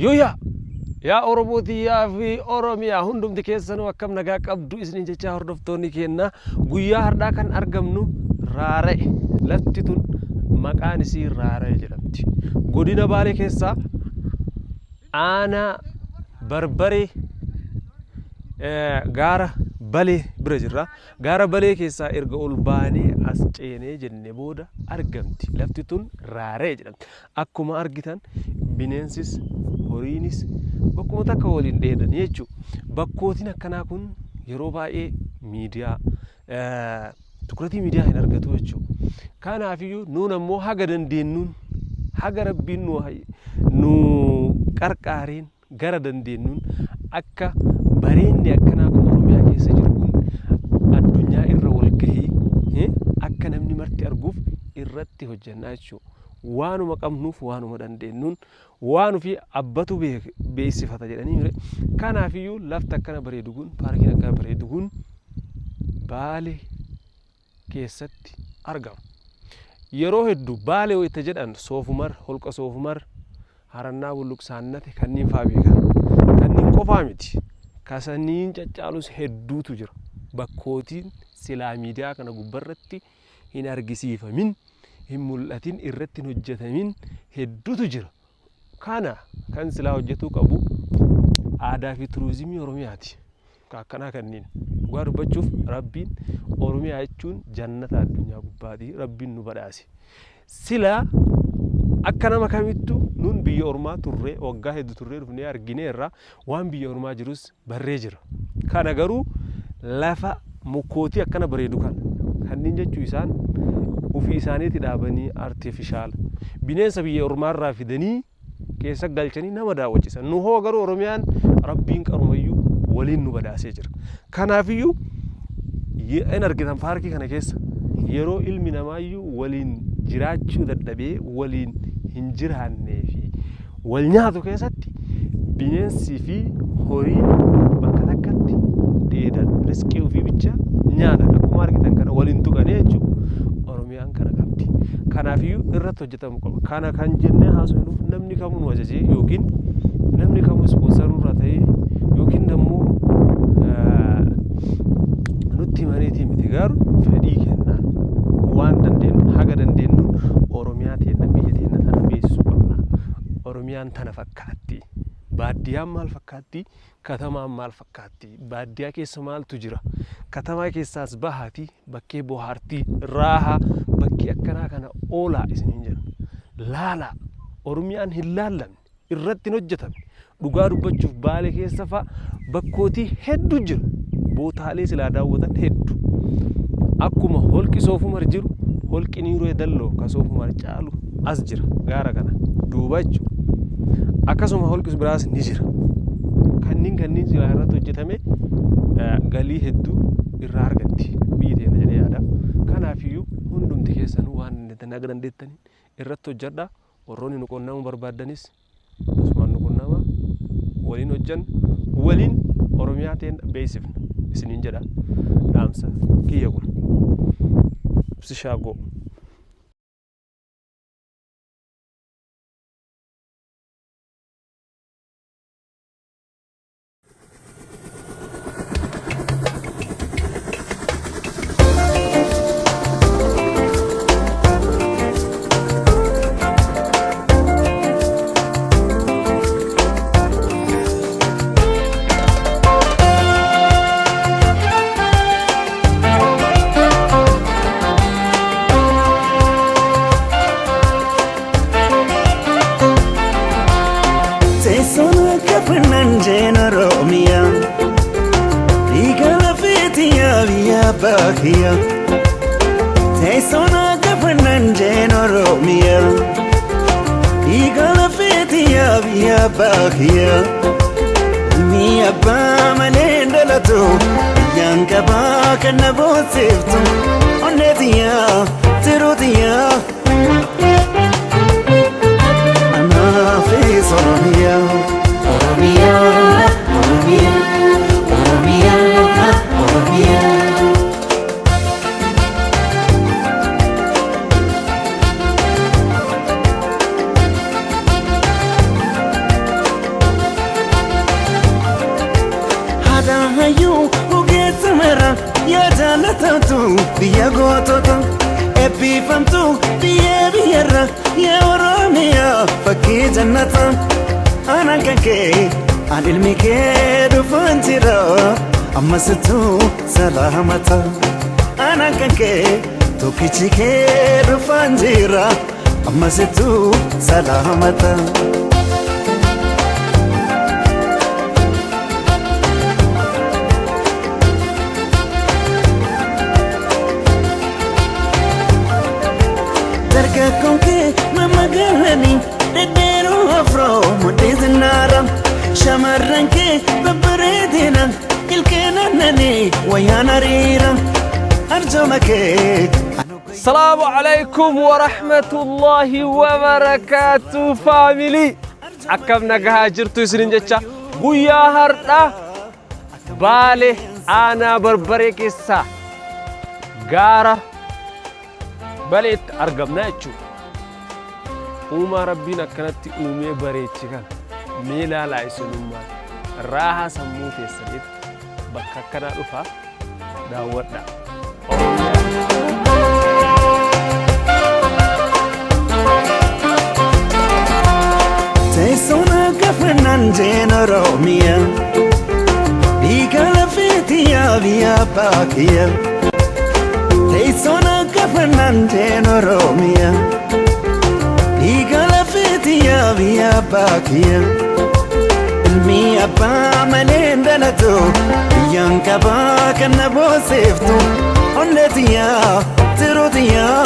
Yooyaa! Yaa Oromoo tiyyaa fi Oromiyaa hundumti keessanuu akkam nagaa qabdu isiniin jechaa hordoftoonni keenna guyyaa hardhaa kan argamnu Raara'e. Lafti tun maqaan isii Raara'e jedhamti. Godina Baalee keessaa aanaa Barbaree gaara Balee bira jirra. Gaara Balee keessaa erga ol baanee as ceenee jenne booda argamti. Lafti tun Raara'e jedhamti. Akkuma argitan bineensis horiinis bakkuma takka waliin dheedanii jechuudha. Bakkootiin akkanaa kun yeroo baay'ee miidiyaa tukuratii miidiyaa hin argatu jechuudha. Kanaafiyyuu nuun ammoo haga dandeenyuun haga rabbiin nu qarqaareen gara dandeenyuun akka bareenni akkanaa kun Oromiyaa keessa jiru kun addunyaa irra wal gahee akka namni marti arguuf irratti hojjannaa jechuudha. Waanuma qabnuuf waanuma dandeenyuun waan ofii abbatu beeksifata jedhanii mire. Kanaafiyyuu lafti akkana bareedu kun paarkiin akkana bareedu kun Baale keessatti argama. Yeroo heddu Baale wayita jedhan Soofumar, Holqa Soofumar, Harannaa Bulluq Saannate kanniin faa beekan. Kanniin qofaa miti. Ka saniin caccaalus hedduutu jira. Bakkootiin silaa miidiyaa kana gubbarratti hin argisiifamin, hin mul'atin, irratti hin hojjetamin hedduutu jira. Kana kan silaa hojjetuu qabu aadaa fi turizimii Oromiyaati. Ka akkanaa kanniin. Dhugaa dubbachuuf Rabbiin Oromiyaa jechuun jannata addunyaa gubbaati. Rabbiin nu badhaase. Silaa akka nama kamittu nun biyya ormaa turree waggaa heddu turree dhufnee argineerra waan biyya ormaa jirus barree jira. Kana garuu lafa mukkootii akkana bareedu kana kanneen jechuu isaan ofii isaaniiti dhaabanii artificial bineensa biyya ormaarraa fidanii keessa galchanii nama daawwachiisan. Nu hoo garuu Oromiyaan Rabbiin qarumayyuu waliin nu badhaasee jira. Kanaafiyyuu in argitan paarkii kana keessa yeroo ilmi namaayyuu waliin jiraachuu dadhabee waliin hin jiraannee fi wal nyaatu keessatti bineensii fi horiin bakka takkatti dheedan risqii ofii bicha nyaatan akkuma argitan kana waliin tuqanii jechuudha. Oromiyaan kana qabdi. Kanaafiyyuu irratti hojjetamuu qaba. Kana kan jennee haasofnuuf namni kamuu nu ajajee yookiin namni kamuu ispoonsaruu irraa ta'ee yookiin immoo nutti himaniitii miti garuu fedhii kennaan waan dandeenyu haga dandeenyuun Oromiyaa teenna biyya teenna tana beeksisuu qabna. Oromiyaan tana fakkaatti. Baadiyyaan maal fakkaatti? Katamaan maal fakkaatti? Baadiyyaa keessa maaltu jira? Katamaa keessaas bahaati bakkee bohaartii raahaa bakkee akkanaa kana oolaa isiniin jenna. Laalaa Oromiyaan hin laallamne irratti hin hojjetamne dhugaa dubbachuuf Baale keessa fa'a bakkootii hedduu jiru. Bootaalee silaa daawwatan hedduu. Akkuma holqi Soofumar jiru holqi Niiroo Dalloo ka Soofumar caalu as jira gaara kana duuba jechuudha. Akkasuma holqi biraas ni jira. Kanniin kanniin silaa irratti hojjetame galii hedduu irraa argatti biyyi teenya jedhee yaada. Kanaafiyyuu hundumti keessanuu waan dandeettan haga dandeettaniin irratti hojjedhaa. Warroonni nu qunnamuu barbaaddanis asumaan nu qunnamaa waliin hojjanna waliin Oromiyaa teenya beeksifna isiniin jedha dhaamsa kiyya kun. Ibsishaa Goo. Teessoon akka fannan jeen Oromiyaa. Dhiiga lafeetiyaa biyya abbaa kiyya. Teessoon akka fannan jeen Oromiyaa. Dhiiga lafeetiyaa biyya abbaa kiyya. Ilmi abbaa malee hin dhalatu. Biyyaan qabaa kan na boonsiftu. Onnee tiyyaa tiruu tiyyaa. Anaafis Oromiyaa. Oromiyaa, Oromiyaa, Oromiyaa, Oromiyaa. bira yaa jaalatamtu biyya gootota eebbifamtu biyya biyyarra yaa Oromiyaa fakkii jannata anaan kan kee an ilmi kee dhufaan jira ammasittuu salaamata anaan kan kee tokkichi kee dhufaan jira ammasittuu salaamata. Dargaggoon kee mammagalanii dhedheeroo afroo mudhii zinnaara shamarran kee babbareedina ilkeen aannanii wayyaan hariira arjooma kee. Salaamu alaikum wa rahmatullahi wa barakaatu, family. Akkam nagahaa jirtu isinin jecha. Guyyaa har'aa Baale aanaa Barbaree keessaa gaara Baleetti argamna jechuudha. Uumaa Rabbiin akkanatti uumee bareechi kana mee ilaalaa. Isinummaan raahaa sammuu keessaniif bakka akkanaa dhufaa daawwadhaa. Oromiyaa. Teessoon gaafannaan jeen Oromiyaa dhiiga lafeetiyaa biyya abbaa kiyya. Teessoon gaafannaan jeen Oromiyaa dhiiga lafeetiyaa biyya abbaa kiyya. Ilmi abbaa malee hin dhalatu, biyyaan qabaa kan na boonseeftu onneetiyaa tiruutiyaa.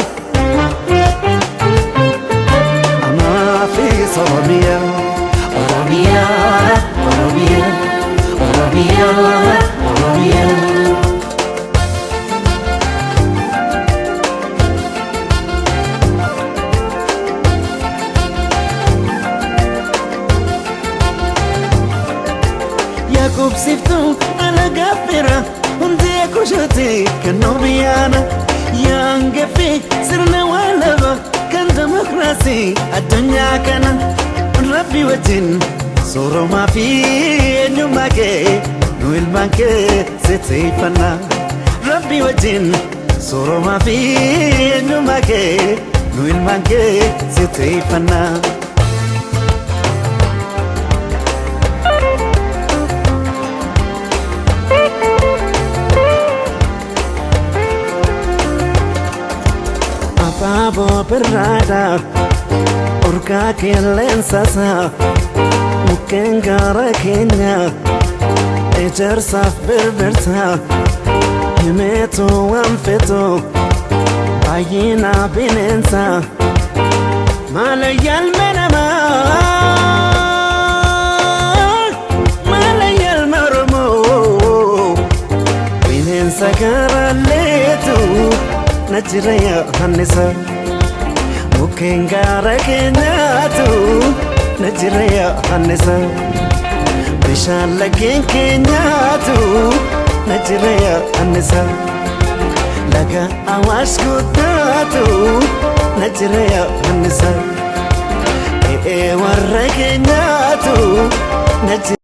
Amaafis Oromiyaa, Oromiyaa, Oromiyaa, Oromiyaa, Oromiyaa. Yaaqubsiftuu alagaa fira hundee kushuuti kan nu biyyaana yaangafee sirna waalaba kan demokiraasii addunyaa kana rabbi wajjin sooromaa fi eenyummaa kee nu ilmaan kee sitteeffannaa, rabbi wajjin sooromaa fi eenyummaa kee nu ilmaan kee sitteeffannaa. Abaaboo birraadha urgaa qilleensasa mukkeen gaara keenya ejersaaf birbirsa himeetu waan fetu baay'ina bineensa maala yaalme namaa maala yaalme Oromoo bineensa gaaraleetu na jira yaannisa mukkeen gaara keenyaatu na jira yaannisa bishaan laggeen keenyaatu na jira yaannisa laga Awaash guddaatu na jira yaannisa qe'ee warra keenyaatu na jira.